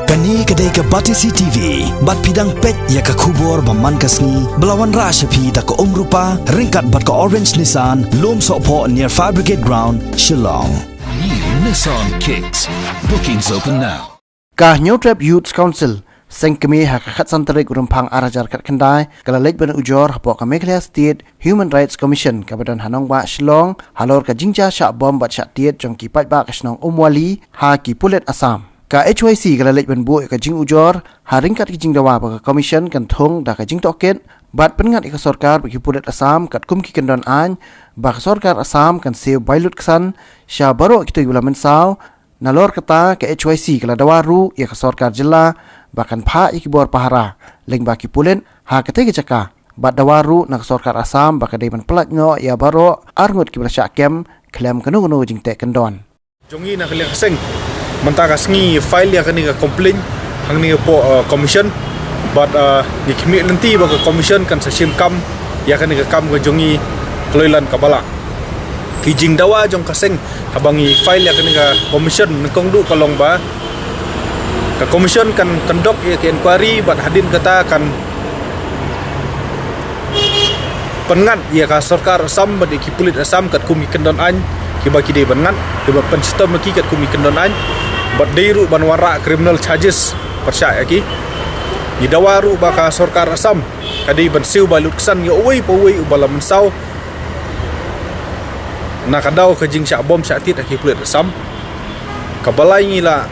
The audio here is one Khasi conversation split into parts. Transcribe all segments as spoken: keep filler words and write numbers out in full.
Kane ka dei ka Batesi T V, bad phi dang peit ïa ka khubor ba man ka sngi, ba la wanrah sha phi da ka Umrupa, ryngkat bad ka Orange Nissan, Lumsohphoh near Fire Brigade Ground, Shillong. New Nissan Kicks. Bookings open now. Ka Hynñiewtrep Youth Council, seng kmie ha ka khatsan tarik u Rymphang ar hajar khatkhyndai, ka la leit ban ujor hapoh ka Meghalaya State Human Rights Commission kaba don ha nongbah Shillong, halor ka jingjia shah bom bad shah tied jong ki paidbah ka shnong Umwali ha ki pulit Assam. Ka H Y C ka la leit ban buh ïa ka jingujor, ha ryngkat ki jingdawa ba ka Commission kan thung da ka jingtohkit, bad pynngat ïa ka sorkar bad ki pulit Assam katkum ki kyndon aiñ, ba ka sorkar Assam kan siew bai lutksan sha baroh kito kiba la mynsaw. Nalor kata, ka H Y C ka la dawa ruh ïa ka sorkar jylla ba kan phah ïa ki bor pahara lyngba ki pulit ha katei ka jaka, bad dawa ruh na ka sorkar Assam ba ka dei ban pyllait noh ïa baroh arngut kiba la shah kem khlem kano kano ka jingteh kyndon. Jong ngi na ka liang ka seng, mynta ka sngi ngi file ïa kane ka complaint hangne hapoh, uh, Commission, bad, uh, ngi khmih lynti ba ka Commission kan sa shim kam ïa kane ka kam ka jong ngi kloi lan kaba lah. Ki jingdawa jong ka seng haba ngi file ïa kane ka Commission nyngkong duh ka long ba ka Commission kan conduct ïa ka inquiry, bad hadien kata kan pynngat ïa ka sorkar Assam bad ïa ki pulit Assam katkum ki kyndon aiñ kiba ki dei ban ngat, kiba pynshitom ïa ki katkum ki kyndon aiñ, bad dei ruh ban wanrah criminal charges pyrshah ïa ki. Ngi dawa ruh ba ka sorkar Assam ka dei ban siew bai lutksan ïa uwei pa uwei uba la mynsaw na ka daw ka jingshah bom shah tied ha ki pulit Assam. Kaba lai, ngi la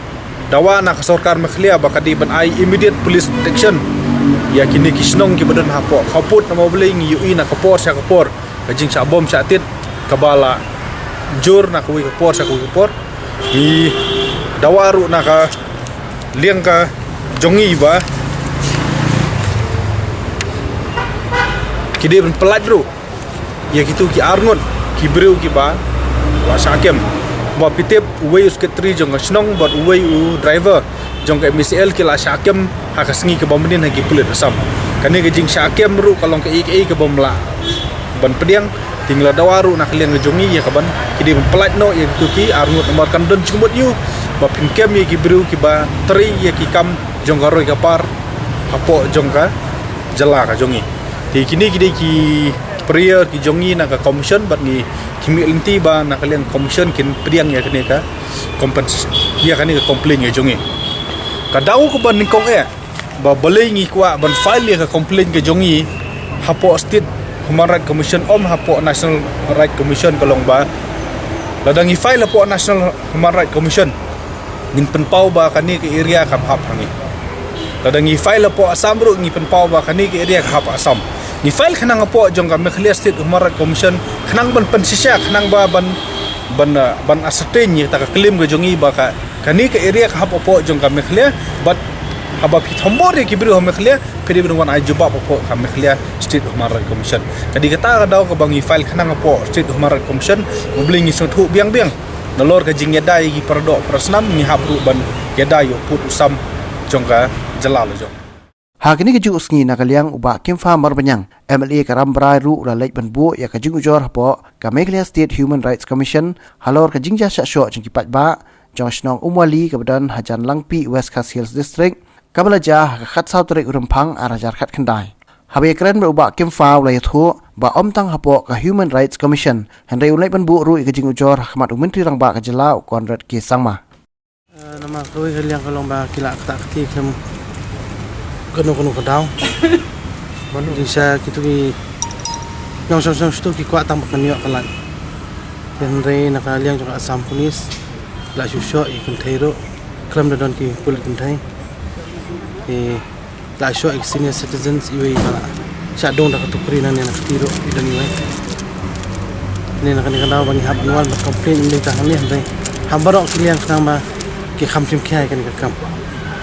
dawa na ka sorkar Meghalaya ba ka dei ban ai immediate police protection ïa kine ki shnong kiba don hapoh khappud, namar balei ngi ïohi na ka por sha ka por ka jingshah bom shah tied kaba la jur na kawei ka por sha kawei ka por. Ngi dawa ruh na ka liang ka jong ngi ba ki dei ban pyllait ruh ïa kito ki arngut ki briew kiba la shah kem. Ba phi tip, uwei u secretary jong ka shnong bad uwei u driver jong ka M E C L ki la shah kem ha ka sngi kaba mynnin ha ki pulit Assam. Kane ka jingshah kem ruh ka long kaei kaei kaba ym lah ban pdiang. Te ngi la dawa ruh na ka liang ka jong ngi ïa ka ban, ki dei ban pyllait noh ïa kito ki arngut, namar kan don jingmut ïa u ba phin kem ïa ki briew kiba trei ïa ki kam jong ka roi ka par hapoh jong ka jylla ka jong ngi. Te kine ki dei ki prayer ki jong ngi na ka Commission, bad ngi khmih lynti ba na ka liang Commission kin pdiang ïa kane ka compens-, ïa kane ka complaint ka jong ngi. Ka daw kaba nyngkong eh ba balei ngi kwah ban file ïa ka complaint ka jong ngi hapoh State Human Rights Commission, ym hapoh National Rights Commission, ka long ba lada ngi file hapoh National Human Rights Commission, ngin pynpaw ba kane ka area kam hap ha ngi. Lada ngi file hapoh Assam ruh, ngi pynpaw ba kane ka area ka hap ha Assam. Ngi file khnang hapoh jong ka Meghalaya State Human Rights Commission khnang ban pynshisha, khnang ba ban, ban, uh, ban ascertain ïa kata ka claim ka jong ngi ba ka, kane ka area ka hap hapoh jong ka Meghalaya, bad haba phi thombor ïa ki briew ha Meghalaya, phi dei ban wan ai jubab hapoh ka Meghalaya State Human Rights Commission. Ka dei kata ka daw kaba ngi file khnang hapoh State Human Rights Commission, namar balei ngi sngewthuh biang biang nalor ka jingïada ïa ki paradoh parasnam, ngi hap ruh ban ïada ïa u pud u sam jong ka jylla la jong. Ha kane kajuh ka sngi na ka liang u Bah Kimfa Marbaniang, M L A ka Rambrai ruh u la leit ban buh ïa ka jingujor hapoh ka Meghalaya State Human Rights Commission halor ka jingjia shah shoh jong ki paidbah jong ka shnong Umwali kaba don hajan Langpih, West Khasi Hills District, kaba la jia ha ka khatsaw tarik u Rymphang ar hajar khatkhyndai. Haba ïakren bad u Bah Kimfa u la ïathuh ba ym tang hapoh ka Human Rights Commission, hynrei u leit ban buh ruh ïa ka jingujor ha khmat u Myntri Rangbah ka jylla u Conrad K Sangma. Eh, namar kawei ka liang ka long ba ki la ktah kti khlem kano kano ka daw. Jingshisha kito ki nongshong shnong sha to ki kwah tang ba kan ïoh ka lait. Hynrei na ka liang jong ka Assam Police la shu shoh ïa ki kynthei ruh, khlem da don ki pulit kynthei. Ki la shoh ïa ki senior citizens iwei ba la shah dung da ka tukri nangne na ka kti ruh i don iwei. Ne na kane ka daw ba ngi hap ban wan ban complain ym dei tang hangne, hynrei ha baroh ki liang khnang ba ki kham shim khia ïa kane ka kam.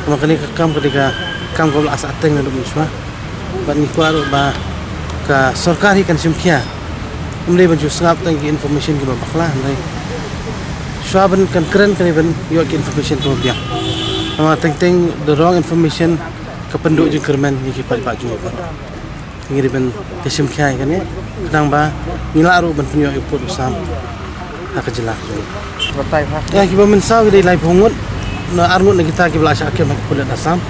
Namar kane ka kam ka dei ka kam kaba la sah teng naduh mynshuwa. Bad ngi kwah ruh ba ka sorkar hi kan shim khia. Ym dei ban shu sngap tang ki information kiba bakla, hynrei shuwa ban kan kren kan dei ban ïoh ki information kiba biang. Namar teng teng the wrong information ka pynduh jingkyrmen ïa ki paidbah jong ngi baroh. Ngi dei ban ka shim khia ïa kane, khnang ba ngi lah ruh ban pynïoh ïa u pud u sam ha ka jylla ka jong ngi. Ïa kiba mynsaw ki dei laiphew ngut, Na arngut na kita kiba la shah kem ha ki pulit Assam.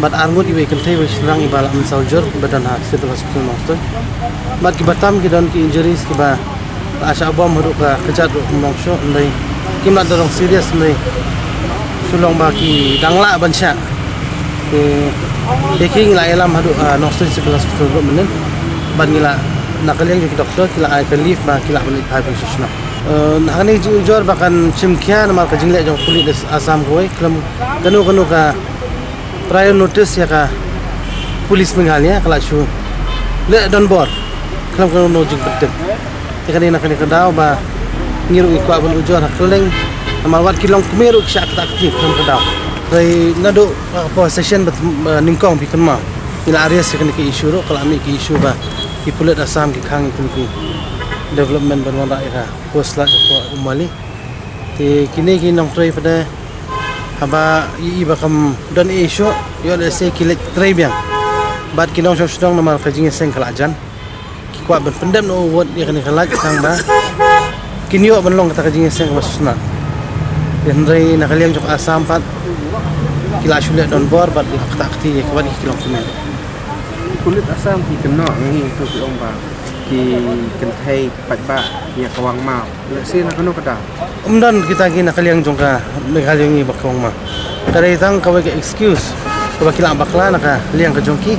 Bad arngut iwei i kynthei iwei i shynrang iba la mynsaw jur ba don ha Civil Hospital Nongstoiñ. Bad kiba tam ki don ki injuries kiba la shah bom haduh ka kjat ruh kumno shuh, hynrei kim lah don long serious, hynrei shu long ba ki dang lah ban shah. Ki, ki ngi la ïalam haduh, ah, Nongstoiñ Civil Hospital ruh mynnin. Bad ngi la, na ka liang jong ki doktor ki la ai ka leave ba ki lah ban leit phai ban sha shnong. Eh, hangne ka jingujor ba kan shim khia namar ka jingleh jong pulit Assam kawei, khlem kano kano ka prior notice ïa ka pulit Meghalaya ka la shu leh donbor khlem kano kano jingpyntip. Te kane na kane ka daw ba ngi ruh ngi kwah ban ujor ha kylleng, namar wat ki longkmie ruh ki shah ktah kti khlem ka daw. Hynrei naduh, eh, por session ba, eh, nyngkong phi kynmaw, ngi la raise ïa kane ka issue ruh, ka la mih ka issue ba ki pulit Assam ki khang ïa kine ki development ban wanrah ïa ka post lad hapoh Umwali. Te kine ki nongtrei pat de, haba ïohi ba kam don ei shuh, ïoh lehse ki leit trei biang. Bad ki nongshong shnong namar ka jingïaseng ka la jan, ki kwah ban pyndep noh u vote ïa kane ka lad tang ba kin ïoh ban long kata ka jingïaseng kaba sngewtynnat. Te hynrei na ka liang jong ka Assam pat ki la shu leh donbor bad la ktah kti ïa kiwei ki longkmie. Pulit Assam ki kynnoh ngi tu ki ong ba ki kynthei paidbah ïa ka wang maw. Lehse na kano ka daw? Ym don kita ki na ka liang jong ka Meghalaya ngi ba ka wang maw. Ka dei tang kawei ka excuse kaba ki lah bakla na ka liang ka jong ki.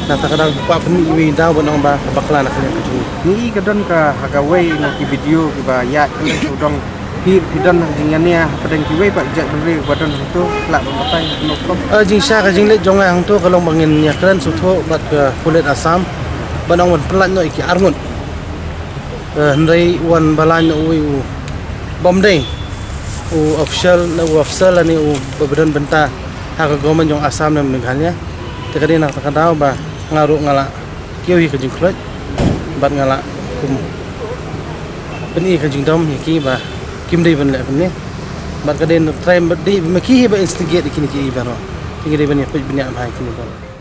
Nangta ka daw ki kwah pynmih iwei i daw ban ong ba ka bakla na ka liang ka jong ngi. Ngi i ka don ka ha kawei na ki video kiba ïaid ka leh shu dong phi, phi don ha ka jingïania hapdeng kiwei pat ki jaitbynriew ba don hangto, lah ban batai kumno kumno? Eh, jingshah ka jingleit jong nga hangto ka long ba ngin ïakren sngewthuh bad ka pulit Assam ban ong ban pynlait noh ïa ki arngut. Eh, hynrei wan ba lait noh uwei u bym dei u official, u officer lane u ba don bynta ha ka government jong Assam ne Meghalaya. Te ka dei na kata ka daw ba nga ruh nga la kiew ïa ka jingkhluit bad nga la kum pyni ka jingdom ïa ki ba kim dei ban leh kumne. Bad ka dei na trai ba dei ba ma ki hi ba instigate ïa kine ki ei baroh. Te ki dei ban ïa peit ban ïa bha ïa kine baroh.